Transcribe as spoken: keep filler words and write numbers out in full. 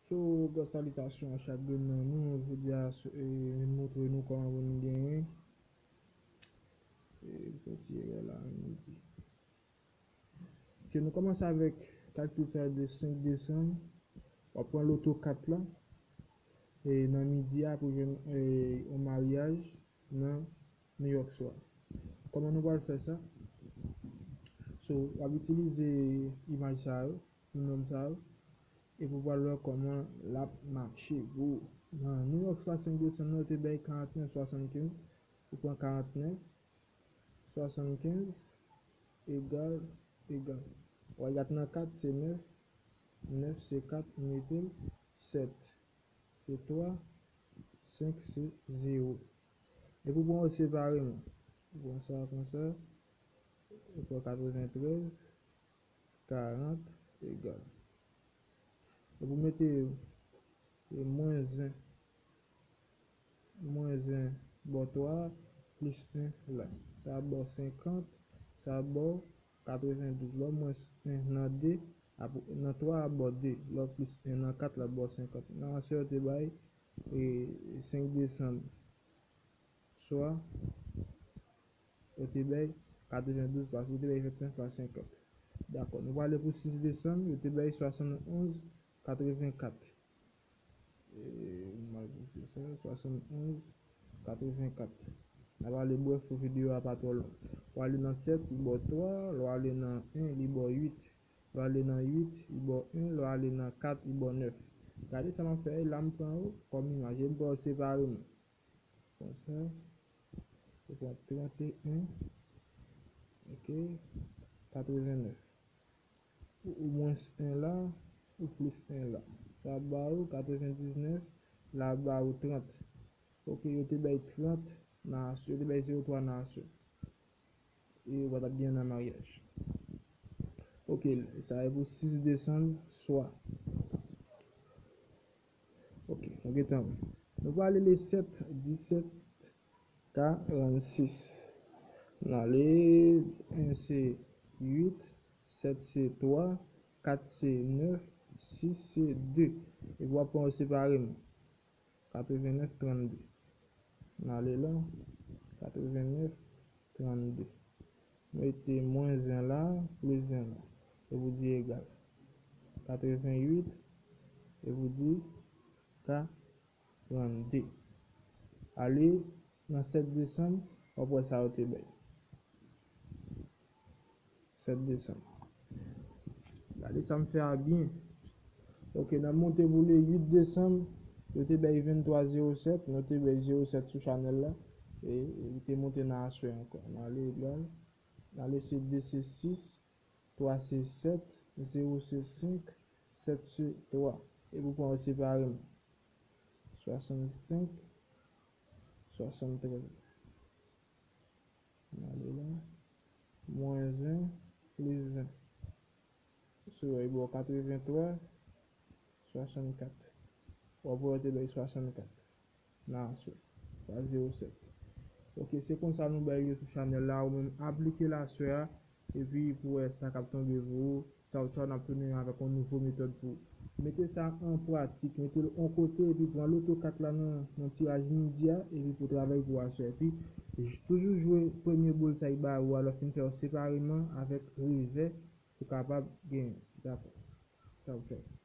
So, gwo salitasyon a chak grenn nan nou. Jodi a, so, e, m montre nou kòman pou nou genyen. E, fè ti erè la, m di. Ok, nou kòmanse avèk kalkil sa de senk desanm. W ap pran loto kat la. E nan midi a pou jwenn, e, yon maryaj nan New York Soir. Kòman nou pral fè sa? So, w ap itilize imaj sa yo, nonm sa yo, epi w pral wè kòman l ap mache pou ou. Nan New York Soir senk desanm nan, yo te bay karantnèf swasannkenz, ou pran karantnèf swasannkenz egal, egal. W al gade nan kat, se nèf, nèf se kat, ou mete l, sèt se twa, senk se zewo. Epi w pran yo separeman. Ou pran sa konsa, ou pran katreventrèz, karant, egal. Epi w mete, e, mwens en, mwens en bò twa a, plis en la. Sa ap ba w senkant, sa ap ba w katrevendouz. Lè w mwens en nan de, ap, nan twa a ap ba w de. Lè w plis en nan kat la ap ba w senkant. Nan answè yo te bay, e, senk desanm swa, yo te bay katrevendouz, paske yo te bay vennsenk pa senkant. Dakò, nou prale pou sis desanm, yo te bay swasannonz katrevenkat. E, m al pouse sa, swasannonz katrevenkat. N ap ale brèf pou videyo a pa twò long. W ale nan sèt, li ba w twa, lè w ale nan en, li ba w uit, lè w ale nan uit, li ba w en, lè w ale nan kat, li ba w nèf. Gade sa m ap fè, la m pran yo kòm imaj, e m pran yo separeman. Konsa, ou pran trannteyen, ok, katrevennèf. Ou, ou mwens en la, ou plis en la. Sa ba ou katrevendiznèf, la ba ou trant. Ok, yo te bay trant nan aswè, yo te bay zewo twa nan aswè. E ou pa t ap gen nan maryaj. Ok, sa e pou sis desanm swa. Ok, nou gentan wè. Nou prale le sèt, disèt, karannsis. N ale, en se uit, sèt se twa, kat se nèf, sis se de. Epi w ap pran yo separeman. Katrevennèf, trannde. N ale la, katrevennèf, trannde. Mete mwens en la, plis en la. Epi w di egal. Katrevenuit, epi w di katrannde. Ale nan sèt desanm, w ap wè sa yo te bay. Sèt desanm. Gade sa m fè a byen. Ok, n ap monte pou le uit desanm. Yo te bay venntwa zewo sèt. Nou te bay zewo sèt sou chanèl la. E, e li te monte nan aswè ankò. N ale egal. N ale se de se sis, twa se sèt, zewo se senk, sèt se twa. Epi w pran yo separeman. Swasannsenk, swasanntrèz. N ale la. Mwens en, plis en. Sou yo, li ba w katreventwa, swasannkat. W ap wè yo te bay swasannkat nan aswè. Pa zewo sèt. Ok, se konsa nou bay yo sou chanèl la. Ou menm aplike l aswè a, epi pou wè sa k ap tonbe pou ou. Tchaw, tchaw, n ap tounen avèk yon nouvo metòd pou ou. Mete sa an pratik, mete l yon kote, epi pran loto kat la nan, nan tiraj midi a, epi pou travay pou aswè. Epi, j-, toujou jwe premye boul sa yo ba ou a, lè w fin fè yo separeman avèk revè, pou kapab genyen. Dakò. Tchaw, tchaw.